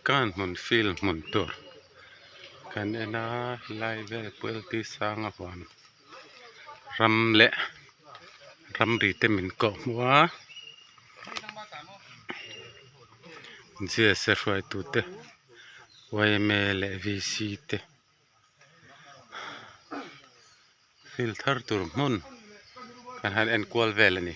Kan hmun field hmun tur kan en a helai vel puilti sanga huan ram leh ramri te min kawh hmuh a G S a hruaitu te yma leh V C te. Field thar tur hmun kan han enkual vel a ni.